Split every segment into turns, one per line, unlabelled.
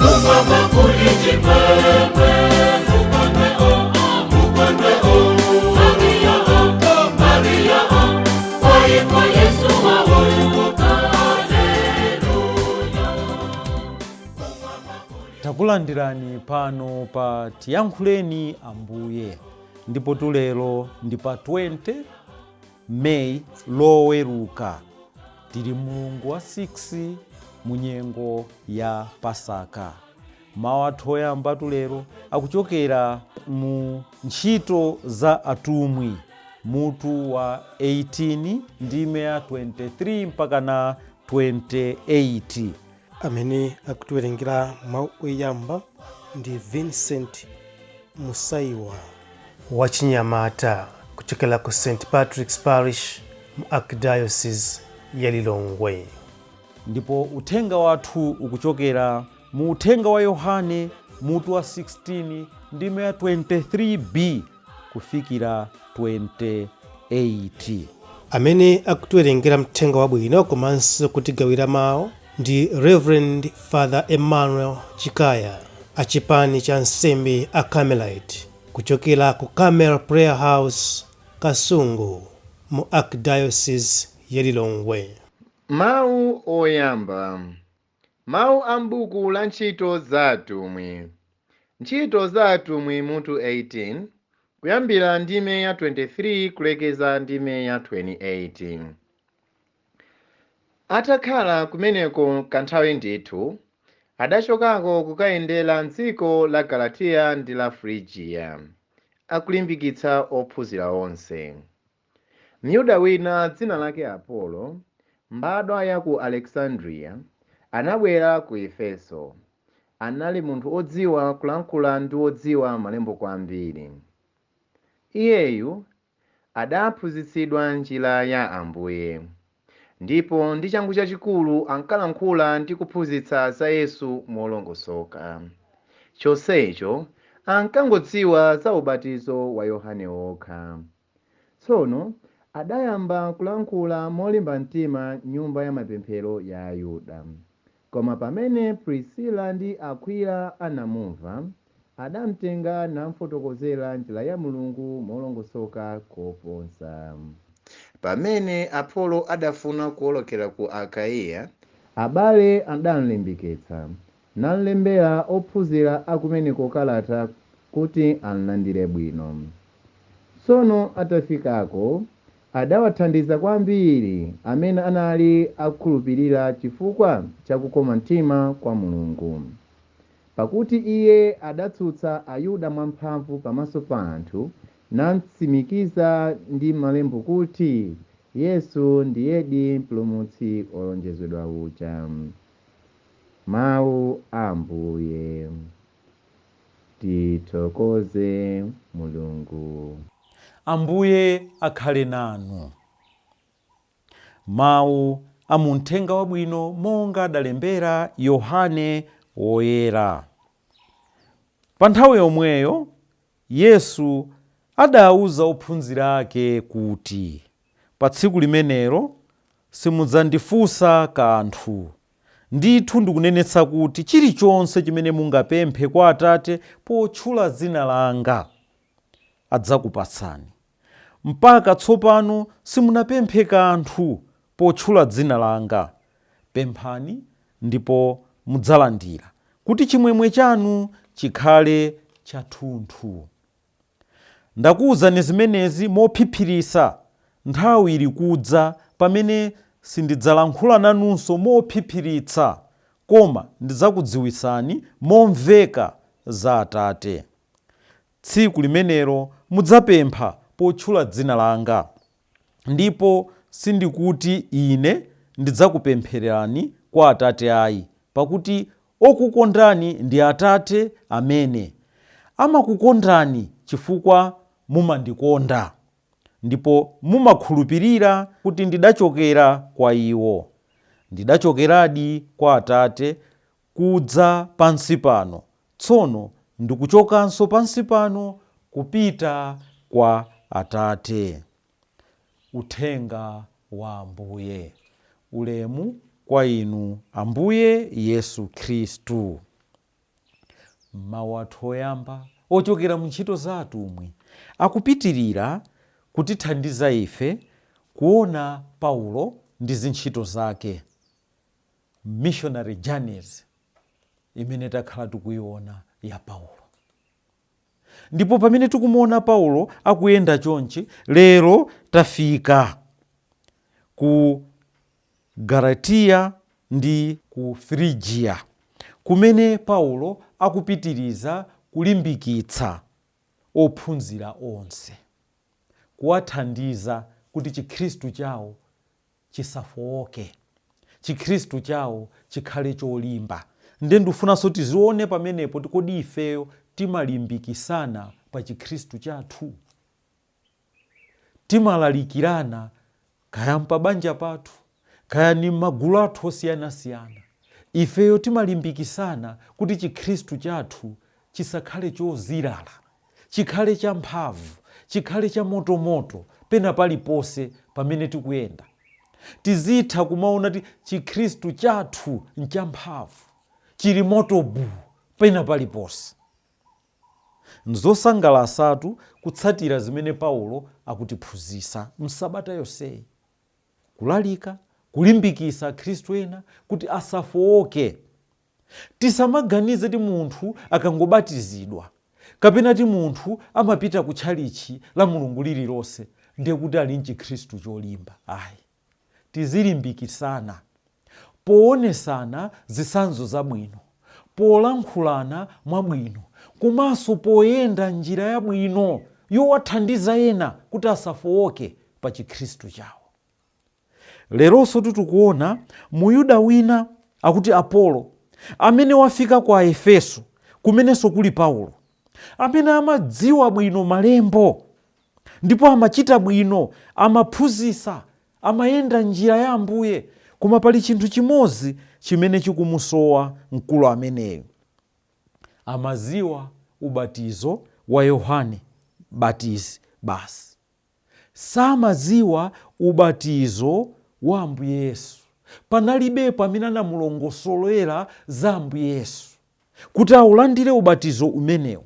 Kumwamba kuli chimwemwe, mukondwe o, mukondwe o, Maria o, Maria o, kwa Yesu wauka, haleluya.
Takulandirani pano pa Tiyankhuleni Ambuye, ndipo tulero ndi pa 20 Meyi, Loweruka. Tili mulungu wa 6 mu nyengo ya Pasaka. Mawu athu oyamba tulero akuchokera mu Ntchito za Atumwi, mutu wa 18, ndime ya 23 mpaka na 28.
Amene akutiwerengera mawu oyamba ndi Vincent Musaiwa, wachinyamata kuchokera ku St Patrick's Parish mu Archdiocese ya Lilongwe.
Ndipo uthenga wathu ukuchokera mu Uthenga wa Yohane, mutu wa 16, ndime ya 23b kufikira 28.
Amene akutiwerengera mthenga wabwino komanso kutigawira mawu ndi Reverend Father Emmanuel Chikaya, achipani cha nsembe a Carmelite, kuchokera ku Carmel Prayer House, Kasungu, mu Archdiocese ya Lilongwe.
Mawu oyamba. Mawu a m'buku la Ntchito za Atumwi. Ntchito za Atumwi mutu 18, kuyambira ndime ya 23 kulekeza ndime ya 28. Atakhala kumeneko kanthawi ndithu, adachokako kukayendera m'dziko la Galatiya ndi la Frigiya, akulimbikitsa ophunzira onse. Myuda wina dzina lake Apolo, mbadwa ya ku Alexandriya, anabwera ku Efeso. Anali munthu odziwa kulankhula ndi wodziwa malembo kwambiri. Iyeyu adaphunzitsidwa njira ya Ambuye, ndipo ndi changu chachikulu ankalankhula ndi kuphunzitsa za Yesu molongosoka. Chonsecho ankangodziwa za ubatizo wa Yohane wokha. Tsono adayamba kulankhula molimba mtima m'nyumba ya mapemphero ya Ayuda. Koma pamene Prisila ndi Akwila anamumva, adamtenga namfotokozera njira ya Mulungu molongosoka koposa. Pamene Apolo adafuna kuwolokera ku Akaiya, abale adamlimbikitsa, namlembera ophunzira akumeneko kalata kuti amlandire bwino. Tsono atafikako, adawathandiza kwambiri amene anali akukhulupirira chifukwa cha kukoma mtima kwa Mulungu. Pakuti iye adatsutsa Ayuda mwamphamvu pamaso pa anthu, natsimikiza ndi malembo kuti Yesu ndiyedi Mpulumutsi wolonjezedwa uja. Mawu a Ambuye. Tithokoze Mulungu.
Ambuye akhale nanu. Mawu a mu Mthenga Wabwino monga adalembera Yohane Woyera. Pa nthawi yomweyo Yesu adawuza ophunzira ake kuti, "Pa tsiku limenelo simudzandifunsa kanthu. Ndithu ndikunenetsa kuti chilichonse chimene mungapemphe kwa Atate potchula dzina langa, adzakupatsani. Mpaka tsopano simunapemphe kanthu potchula dzina langa. Pemphani ndipo mudzalandira, kuti chimwemwe chanu chikhale chathunthu. Ndakuwuzani zimenezi mophiphiritsa. Nthawi ili kudza pamene sindidzalankhula nanunso mophiphiritsa, koma ndidzakudziwitsani momveka za Atate. Tsiku limenelo mudzapempha potchula dzina langa, ndipo sindikuti Ine ndidzakupemphererani kwa Atate ayi, pakuti okukondani ndi Atate amene. Amakukondani chifukwa mumandikonda, ndipo mumakhulupirira kuti ndidachokera kwa iwo. Ndidachokeradi kwa Atate kudza pansi pano, tsono ndikuchokanso pansi pano kupita kwa Atate. Uthenga wa Ambuye. Ulemu kwa inu, Ambuye Yesu Khristu. Mawu athu oyamba ochokera mu Ntchito za Atumwi akupitirira kutithandiza ife kuona Paulo ndi zintchito zake, missionary journeys imene takhala tikuiona ya Paulo. Ndipo pamene tikumuona Paulo akuyenda chonchi, lero tafika ku Galatiya ndi ku Frigiya, kumene Paulo akupitiriza kulimbikitsa ophunzira onse, kuwathandiza kuti Chikhristu chawo chisafowoke, Chikhristu chawo chikhale cholimba. Nde ndifunanso tizione pamenepo kuti kodi ifeyo timalimbikisana pa Chikhristu chathu? Timalalikirana kaya mpabanja pathu, kaya ni m'magulu athu osiyanasiyana, ifeyo timalimbikisana kuti Chikhristu chathu chisakhale chozilala, chikhale champhamvu, chikhale cha motomoto pena paliponse pamene tikuyenda? Tizitha kumaona kuti Chikhristu chathu nchamphamvu, chili moto bu pena paliponse. Nzosangalasatu kutsatira zimene Paulo akutiphunzitsa msabata yonseyi, kulalika, kulimbikisa akhristu ena kuti asafowoke. Tisamaganize ti munthu akangobatizidwa kapena ti munthu amapita ku tchalitchi la Mulungu lililonse ndiye kuti ali mchikhristu cholimba. Ayi, tizilimbikisana poonesana zitsanzo zabwino, polankhulana mwabwino, komanso poyenda njira yabwino yowathandiza ena kuti asafowoke pa Chikhristu chawo. Leronso tikuona Muyuda wina akuti Apolo, amene wafika kwa Efeso kumenenso kuli Paulo, amene amadziwa bwino malembo ndipo amachita bwino, amaphunzitsa, amayenda njira ya Ambuye. Koma pali chinthu chimodzi chimene chikumusowa mkulu ameneyo. Amaziwa ubatizo wa Yohane Batizi basi, samadziwa ubatizo wa Ambuye Yesu. Panalibepo amene anamulongosolera za Ambuye Yesu kuti aulandire ubatizo umenewu.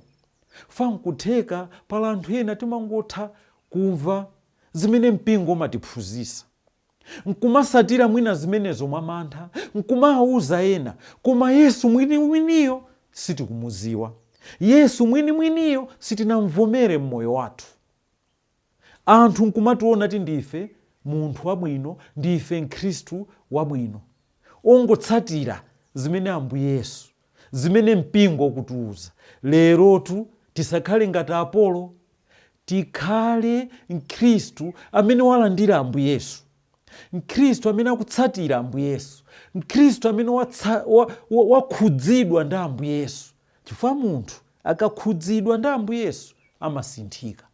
Fankutheka pala anthu ena timangotha kumva zimene mpingo umatiphunzitsa, nkumasatira mwina zimenezo mwamantha, nkumawuza ena, koma Yesu mwinimwiniyo sitikumuziwa, Yesu mwinimwiniyo sitinamvomere mmoyo wathu. Anthu nkumationa ti ndife munthu wabwino, ndife Mkhristu wabwino ongotsatira zimene Ambuye Yesu, zimene mpingo ukutiuza. Lerotu tisakhale ngati Apolo, tikhale Mkhristu amene walandira Ambuye Yesu, Mkhristu amene akutsatira Ambuye Yesu, Mkhristu amene wakhudzidwa ndi Ambuye Yesu. Chifukwa munthu akakhudzidwa ndi Ambuye Yesu amasinthika.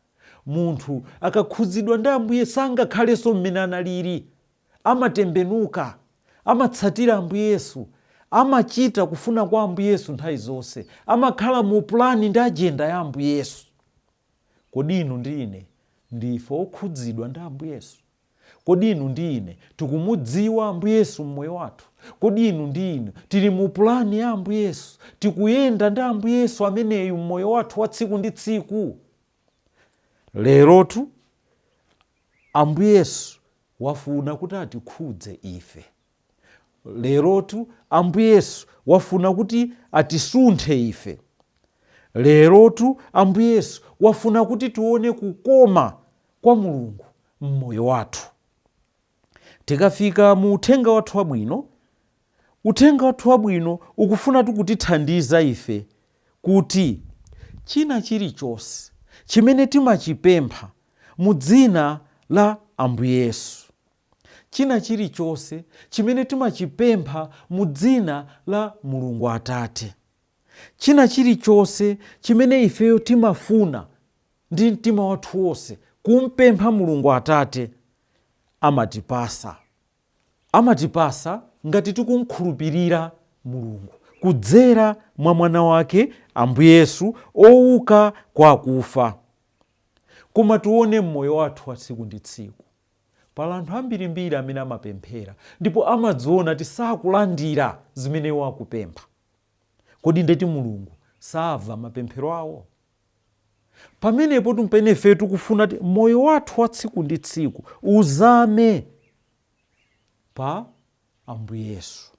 Munthu akakhudzidwa ndi Ambuye sangakhalenso mmene analili, amatembenuka, amatsatira Ambuye Yesu, amachita kufuna kwa Ambuye Yesu nthawi zonse, amakhala mu pulani ndi ajenda ya Ambuye Yesu. Kodi inu ndi ine ndife okhudzidwa ndi Ambuye Yesu? Kodi inu ndi ine tikumudziwa Ambuye Yesu mmoyo wathu? Kodi inu ndi ine tili mu pulani ya Ambuye Yesu? Tikuyenda ndi Ambuye Yesu ameneyu mmoyo wathu wa tsiku ndi tsiku? Lerotu Ambuye Yesu wafuna kuti atikhudze ife. Lerotu Ambuye Yesu wafuna kuti atisunthe ife. Lerotu Ambuye Yesu wafuna kuti tione kukoma kwa Mulungu mmoyo wathu. Tikafika mu uthenga wathu wabwino, uthenga wathu wabwino ukufunatu kutithandiza ife kuti china chilichonse chimene timachipempha mu dzina la Ambuye Yesu, china chilichonse chimene timachipempha mu dzina la Mulungu Atate, china chilichonse chimene ifeyo timafuna ndi mtima wathu wonse kumpempha Mulungu Atate, amatipasa. Amatipasa ngati tikumkhulupirira Mulungu kudzera mwa Mwana wake Ambuye Yesu owuka kwa akufa. Koma tione mmoyo wathu wa tsiku ndi tsiku, pali anthu ambirimbiri amene amapemphera ndipo amadziona ti sakulandira zimene iwo akupempha. Kodi ndeti Mulungu Samva mapemphero awo? Pamenepo tumpene ife tikufuna kuti moyo wathu wa tsiku ndi tsiku uzame pa Ambuye Yesu.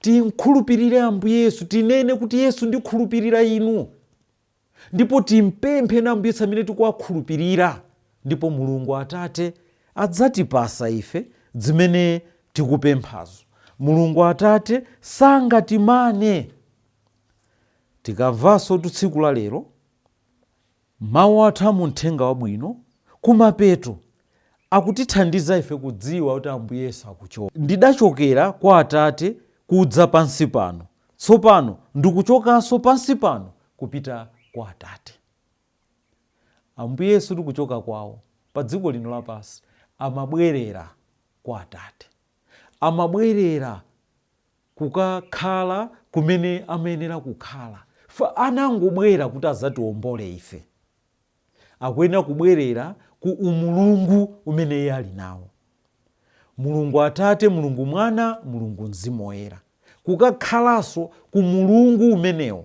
Timkhulupirire Ambuye Yesu, tinene kuti, "Yesu, ndikhulupirira inu," ndipo timpemphe na Ambuye Yesu amene tikuwakhulupirira, ndipo Mulungu Atate adzatipasa ife zimene tikupemphazo. Mulungu Atate sangatimane. Tikamvanso tsiku la lero mawu athu amuthenga wabwino kumapeto akutithandiza ife kudziwa kuti Ambuye Yesu akuchoka. "Ndidachokera kwa Atate kudza pansi pano, tsopano ndikuchokanso pansi pano kupita kwa Atate." Ambuye Yesu tikuchoka kwawo pa dziko lino lapansi amabwerera kwa Atate, amabwerera kukakhala kumene amayenera kukhala. Fa anangobwera kuti azatiwombole ife, akuyenera kubwerera ku umulungu umene iye ali nawo, Mulungu Atate, Mulungu Mwana, Mulungu Mzimu Woyera, kukakhalanso ku mulungu umenewo.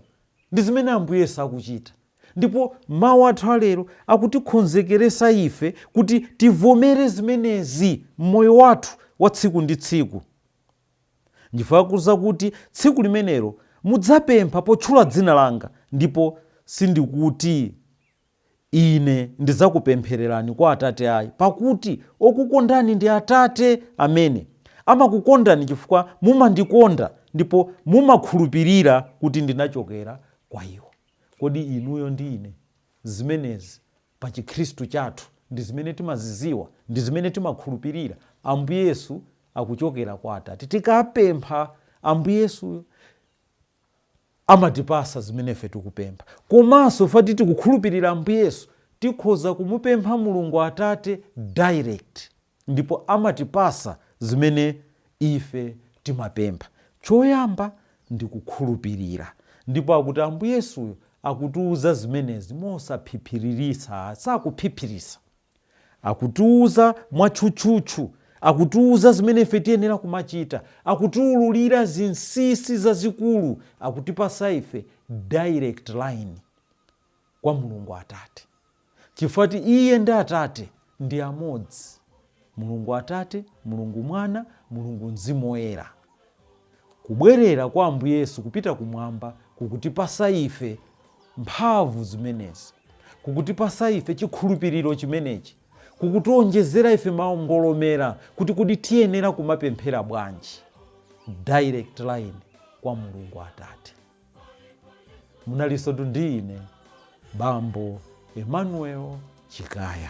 Ndi zimene Ambuye Yesu akuchita, ndipo mawu athu alero akutikonzekeresa ife kuti tivomere zimenezi mmoyo wathu wa tsiku ndi tsiku. Ndifuna kuti tsiku limenelo mudzapempha potchula dzina langa, ndipo sindikuti ine ndidzakupemphererani kwa Atate ayi, pakuti okukondani ndi Atate amene amakukondani chifukwa mumandikonda ndipo mumakhulupirira kuti ndinachokera kwa iwo. Kodi inuyo ndi ine zimenezi pa Chikhristu chathu ndi zimene timaziziwa, ndi zimene timakhulupirira? Ambuye Yesu akuchokera kwa Atate. Tikapempha, Ambuye Yesuyo amatipasa zimene ife tikupempha. Komanso fati tikukhulupirira Ambuye Yesu, tikhoza kumupempha Mulungu Atate direct, ndipo amatipasa zimene ife timapempha. Choyamba ndi kukhulupirira, ndipo akuti Ambuye Yesuyo akutiuza zimenezi mosaphiphirisa, sakuphiphirisa, akutiuza mwatchutchutchu, akutiuza zimene ife tiyenera kumachita, akutiululira zinsinsi zazikulu, akutipasa ife direct line kwa Mulungu Atate, chifukwa iye ndi Atate ndi amodzi, Mulungu Atate, Mulungu Mwana, Mulungu Mzimu Woyera. Kubwerera kwa Ambuye Yesu kupita kumwamba kukutipasa ife mphamvu zimenezi, kukutipasa ife chikhulupiriro chimenechi, kukutionjezera ife maongolomera kuti kodi tiyenera kumapemphera bwanji, direct line kwa Mulungu Atate. Munalinso ndi ine, Bambo Emmanuel Chikaya.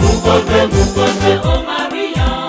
Mukonde, mukonde, o Maria.